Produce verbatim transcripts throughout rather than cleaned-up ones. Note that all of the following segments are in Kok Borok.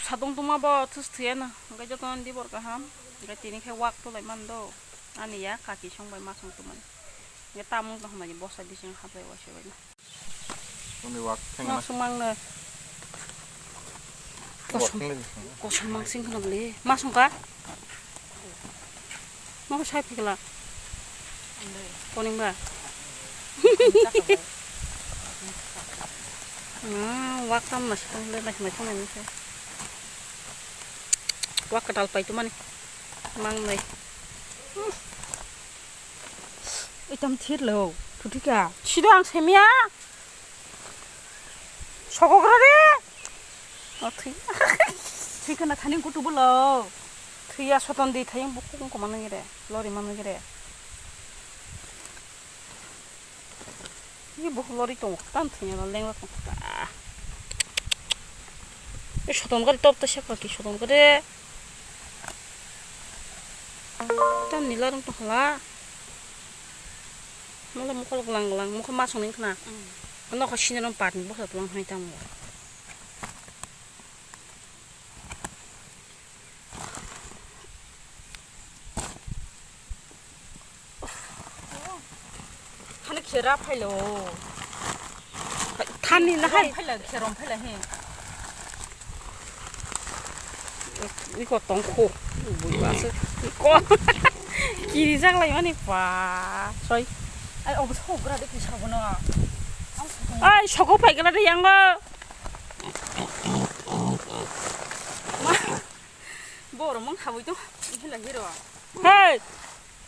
Sadung tuma bo thus thuyana, hwnkhe jotono dibor kaham, hwnkhe tini khe wak tulai mando, ani ya kaki song bai masong tumani, hwnkhe tamung tong hamani bosa bising hablai waisa bai. Uni wak thengna. Masong mang no. Wak thengna. Kosom mang sing khna bole, masong ka? Mokhe sai phikla. Koning ba? Ah, wak tam nasi tong le, nasi mai tong nai se. Wak katal pai tu mani. Mang nai. Itam thir lo, phutika. Sido ang semia. Sokokra re. O thwi. Thwi khana thani kutu bolo. Thwi ya soton di thayang bukung koma nang re. Lori mano re. Ni buh lori tong tan thwi ya leng tong ta. E soton gari top ta sek ki soton gari. Tan ni larang tong hala. Molo mokol glang glang mokol masong ning khna. Nokha sinirok patni bwkha tong hai tamo. Hani khera phailo. Thani na hai. Phaila kherom phaila he. Iko tongkho. Buibase. Iko. Kiri jak lai mani pa. Soi. Ai obo sogra de kisa bono. Ai soko phaikala de yango. Borok mung habui to. Hila hiro. Hey.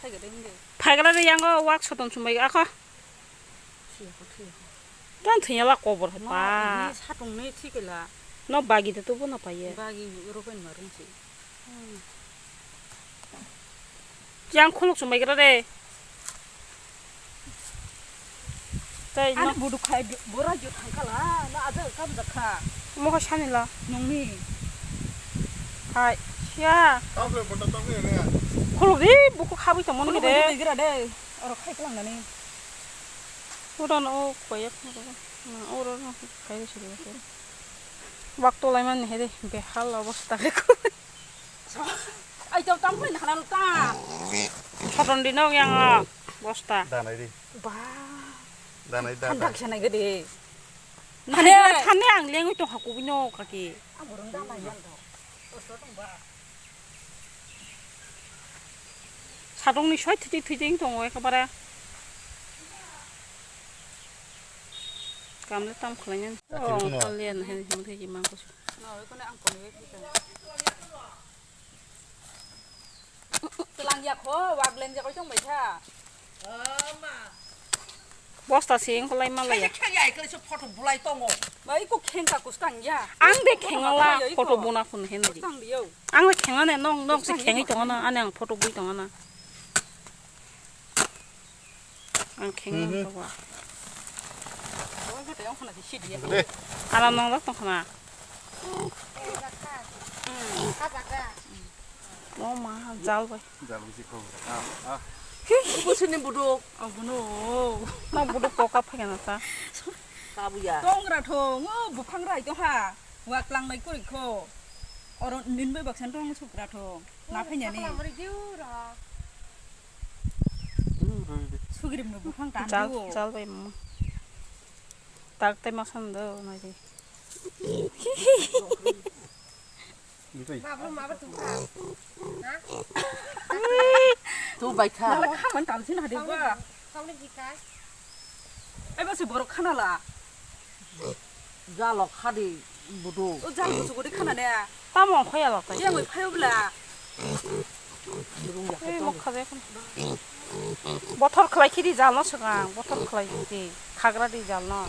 Phaikala de hindi. Phaikala de yango wak soton sumbai akho. Thiyakho, thiyakho. Kan thiyala kobor hai pa. Satung nei thikela. No bagi de tubo na paye. Bagi ropen marung si. Yang khuluk sumbai kira de. Tei ani no budu khai bora jo thangkala na ada kam jakha. Mokha sani la. Nungni. Hai. Siya. Khuluk di buku khabui tongmani de. Gira de. Oro khai klang nani. Oro no koyak. Oro no khai siri. Wak tolai mani hai de. Behal obosta khai. Ai tau tam phaina khana ta. Soton di nok yang bosta. Danai di. Ba. Danai da. Thandak sanai gede. Thani thani ang lengwi tong haku bino kaki. Ang burung danai yang to. Sadong ni soi thiti thiti tong ekabare. Kamle tam khlainya. Kalian hai mangko. Tlang ya kho, wak leng ya kho tong bai kha. Bosta sing kolai malai ya. Khe ya, khe so photo bulai tongo. Bai ko kheng ka kustang ya. Ang de khengala photo bona phun hen di. Kustang di yo. Ang de khengane nong nong se khengwi tongo na, ane ang photo bui tongo na. Ang kheng nang tongo. Deh. Alam nang dak tong khna. Mo ma jal bai. Jal bisi kho. Ah, ah. Ibu sini buduk. Oh, buno. Na buduk poka phagena ta. Kabuya. Tongra thong, o buphang rai to ha. Wa klang nai kuri kho. Oro nin bai baksan tong sukra thong. Na phanya ni. Sugrim no buphang tan. Jal, jal bai mo. Tak tai ma san do nai di. Babru ma ba tu kha. Ha? Tu bai kha. Nala kha man tam sin hadi ba. Kau ni jikai. Ai ba se borok khana la. Jalo khadi budu. O jal busu gudi khana ne. Tamo khoya lo tai. Yang oi phayo bla. Ei, mokha jai khun. Bothor khlai khidi jal no swkang, bothor khlai khidi khagra di jal no.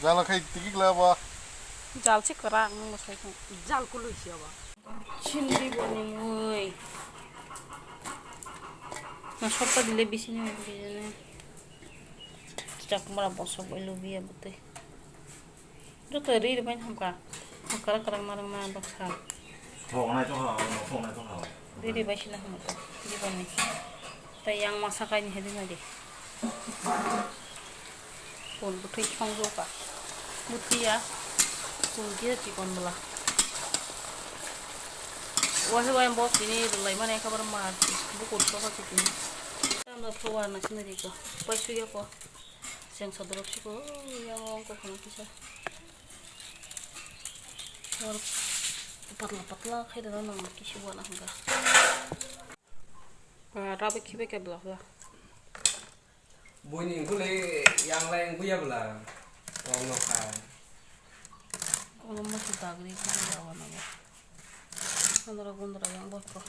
Jalo khai tiki kla ba. Jal si kwrak nung bo sai khun. Jal kului si aba. Chindi bo ni mui. Na sokta dile bisi ni bijene. Chakmara bosok bai lubiya bwtwi. Joto ri ri bai hamka. Kwrak kwrak narwkna baksa. Thok nai tongkha, thok nai tongkha. Ri ri bai sina hamka. Jiboni. Tai yang masa kaini hedi nai di. Pun bwtwi songjoka. Bwtwi ya. Kung kisa chikon bwla. Waisa wayang bo tini rwlaimani ekhabar ma bukur soha se tini. Tamno phuwa na sinai rikha. Pai suya ko. Seng sodorok siko yang ong ko khana kisa. Or patla patla khai da nang kisi wana hangka. Rabe khibe ke bla bla. Buini wngkuli yanglai wngbuya bwla. Tong nokha. Ono moso dagri khe yawa nango. Andra gundra yang bokro.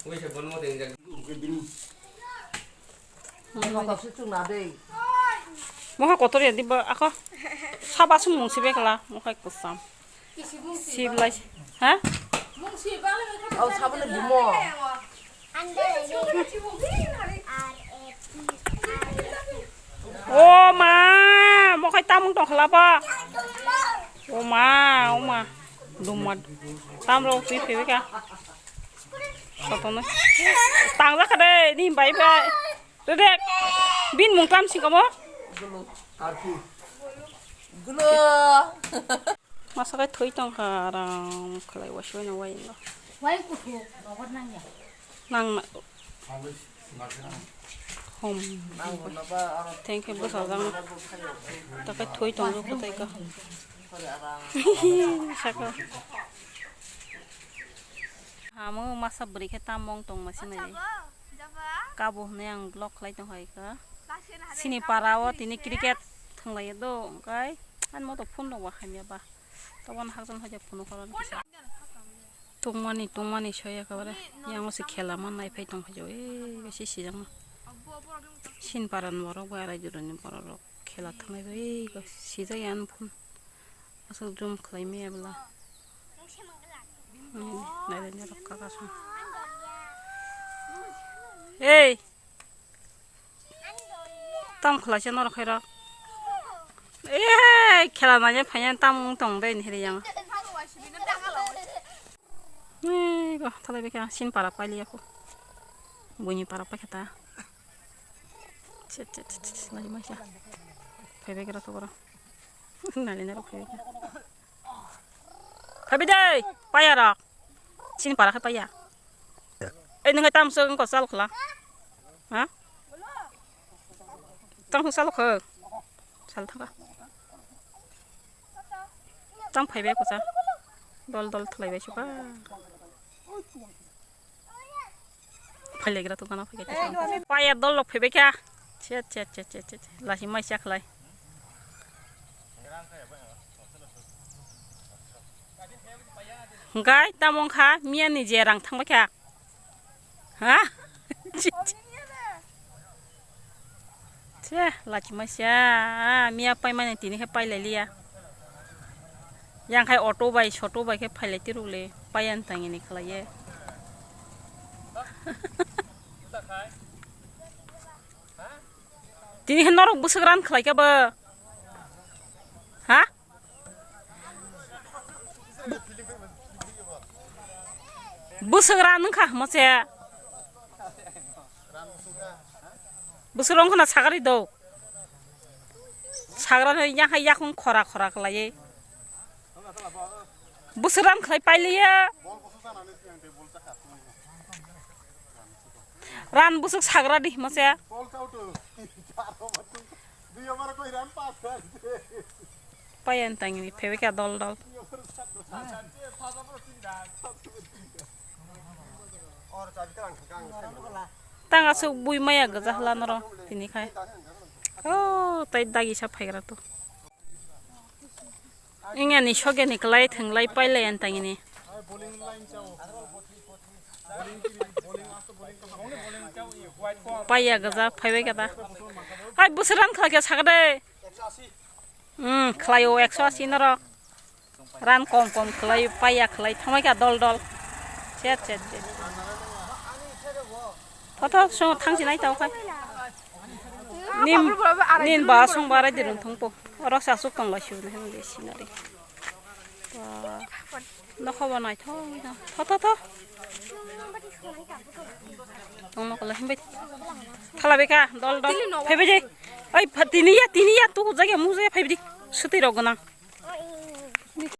Ui se bon mo deng jak. Mokha kotor ya diba ako. Saba sung mung sibe kala mokha kusam. Siblai. Ha? Oh, sabole bumo. O ma, mokhai tamung tong khala ba. O ma, o ma. Dumma. Tamro twi phebe ka. Sotono. Tang jakha de, ni bai bai. Redek. Bin mung tam singkamo. Gulo. Masa kai thoi tong kha, aram khlai waisui no wai no. Wai kuthu, nogor nang ya. Nang na. Hom. Thank you, bwsa jang. Ta kai thoi tong jo kotai ka. Saka. Hamo masa bwrwi khe tam mong tong ma sinai. Kabo hwnwi ang vlog khlai tong hai kha. Sini para o tini cricket thwnglai do, hwnkhe ani moto phone rok bo hamya ba. Tabuk hakjan hoja phone o khorang kisa. Tungmani, tungmani soya kha bare. Yang o se khela man nai phai tong phai jo. Ei, besi sijak ma. Sini para ni borok bai arai jora ni borok rok khela thwnglai bai. Ei, sijak ya ani phone. Aswk jum khlai maya bwla. Hmm, nairok kaka song. Hey! Tam khlai se norok khairok. Hey, khela naina phaina tam wng tong de ni hiri yang. Hey, go, thalai bekha sin para pailiya ko. Buini para paikha ta. Chet, chet, chet, chet, lari maisa. Phaibai kira to boro. Nali naro phaibai kira. Phaibai dei, paya rok. Sini para khe paya. Ei, nung tam se ko sal khla. Ha? Tam se sal kho. Sal thaka. Tam phaibai ko sa. Dol dol thlaibai suka. Phailegra to gana phaigai. Paya dol lok phaibai kha. Chet, chet, chet, chet, chet. Lasi mai chakhlai. Gai tamong kha miya ni je rang thangbai kha. Ha? Che, lachima sia, miya paimani tini khe pailai liya. Yang khai auto bai, soto bai khe phailai tiruk le, paiya tangini khlaiye. Tini khe norok bwswk ran khlai khe bo? Ha? Bwswk ran wngkha hwmase. Bwswk rong khna sagari do. Sagra no yang hai yakung khora khora khlaiwi. Bwswk ran khlai pailiya. Ran bwswk sagra di hwmase. Payan tangini phaibai kha dol dol. Tang aswk bui maya gwja hwla norok tini khai. Oh, tai dagi sa phaigra to. Wngya ni sogya ni kwlai thwnglai pailai ang tangini. Paiya gwja phaibai kha da. Hai bwswk ran khlai khe sakha de. Hmm, khlai o ekso asi norok. Ran kom kom khlai, paiya khlai, thangbai kha dol dol. Chet, chet, chet. Tho, tho, sung thang sinai tau khai. Nin, nin ba sung ba rai dirun thung po. Oro sa suk tong lai shu ne hemde sinari. Ba, no khobo nai tho, tho, tho, tho. Tong no kala hembe. Thala beka, dol, dol. Phaibai je. Ai, pha-, tini ya, tini ya, tu jage mu je phaibai di. Suti rok gana.